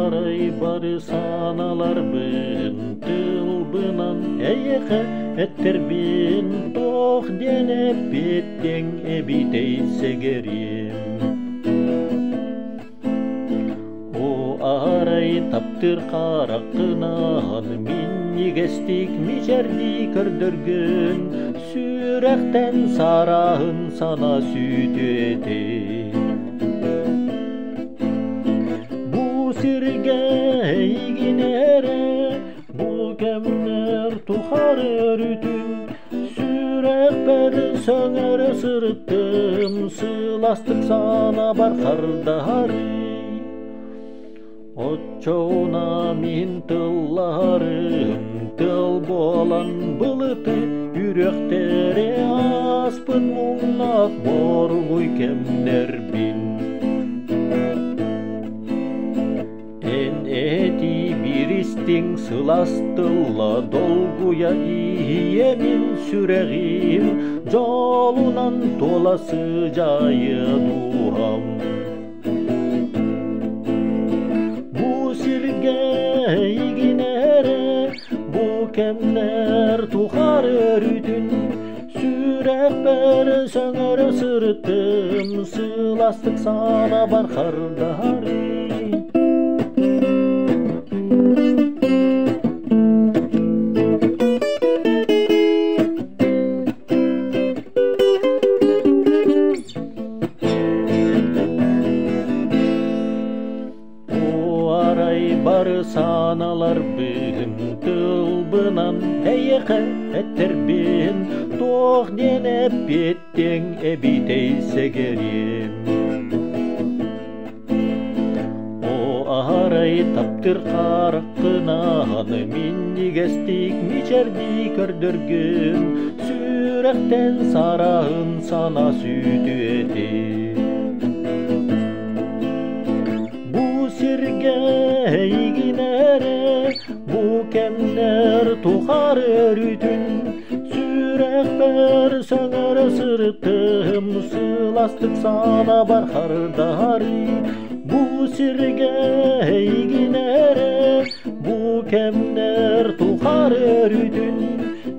Арай бары сааналарбын тылбынан эйиэхэ эттэрбин туох диэн эппиттиҥ эбитэй сэгэрим. О арай таптыыр хараххынан минньигэстик мичэрдии көрдөргүн сүрэхтэн сараһын сана сүтүө этим. Бу сиргэ эйигин эрэ бу кэмнэр тухары өрүтүн сүрэхпэр сөҥөрө сырыттым сыластык санаабар хардаһарый Оччоҕуна мин тыллаһарым тыл буолан былыты үрүөхтэри ааспыт муҥнаах боругуй кэмнэрбин. Эн этии биир истиҥ сылаас тылла долгуйа иһийэ мин сүрэҕим дьолунан туола сыдьаайа дууһам. Бу сиргэ эйигин эрэ бу кэмнэр тухары өрүтүн сүрэхпэр сөҥөрө сырыттым сыластык санаабар хардаһарый. Арай бары сааналарбын тылбынан эйиэхэ эттэрбин туох диэн эппиэттиэҥ эбитэй сэгэриэм. О арай таптыр хараххынан минньигэстик мичэрдии көрдөргүн сүрэхтэн сараһын сана сүтүө этим. Бу сиргэ эйигин эрэ бу кэмнэр тухары өрүтүн сүрэхпэр сөҥөрө сырыттым сыластык санаабар хардаһарый бу сиргэ эйигин эрэ бу кэмнэр тухары өрүтүн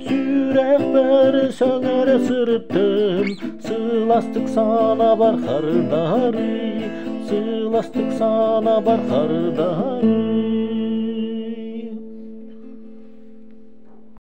сүрэхпэр сөҥөрө сырыттым сыластык санаабар хардаһарый сыластык санаабар хардаһарый.